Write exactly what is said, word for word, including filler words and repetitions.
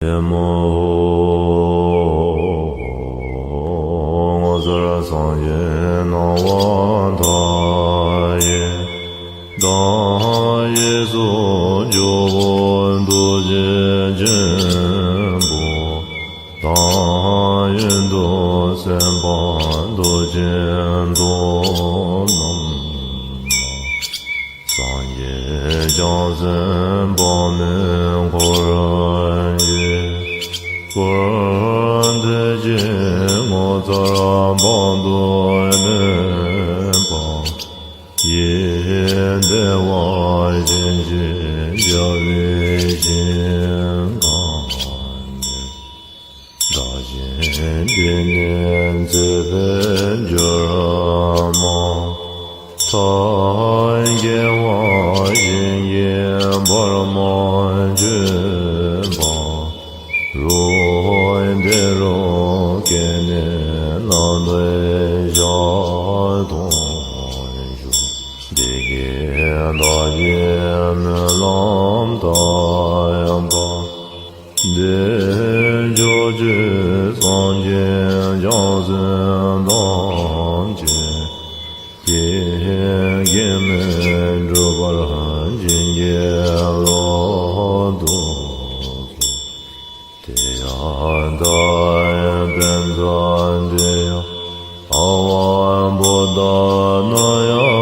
ཨེ་མ་ཧོ། ངོ་མཚར་སངས་རྒྱས་སྣང་བ་མཐའ་ཡས། བདག་གིས་སུ་ཇོ་བོ་རྡོ་རྗེ་ཆེན་པོ། དང་ཡོན་ཏུ་སེམས་དཔའ་མདོག་ཅན་དུ་བསྣམས་ལ། སངས་རྒྱས་བྱང་སེམས་དཔག་མེད་འཁོར་བཅས། བར་དུ་ཅི་ངོ་མཚར་དཔག་ཏུ་མེད་པ། ཡེ་བདེ་བ་ཅན་ཞེས་བྱ་བའི་ཞིང་ཁམས་ནས། བདག་གཞན་འདི་ནས་མཛད་པའི་སྒྱུ་མ་མཐའ་རྒྱས་པ་ཞིང་གི་བར་མ་ཆོད་པ། རུ་དེ་རུ་སྐྱེས་ནས་ནམ་མཁའི་ཞལ་མཐོང་བྱུང་། དེ་སྐད་བདག་གིས་སྨོན་ལམ་བཏབ་པ། དེ་ཕྱོགས་ཀྱི་སངས་རྒྱས་བྱང་སེམས་ཐམས་ཅད་ཀྱིས་གེགས་མེད་འགྲུབ་པར་བྱིན་གྱིས་རློབས་ཏུ་གསོལ། དེ་ཡང་བདག་པཉྩ་འབྲི་ཡ་ཨ་ཝ་བོ་དྷ་ན་ཡ་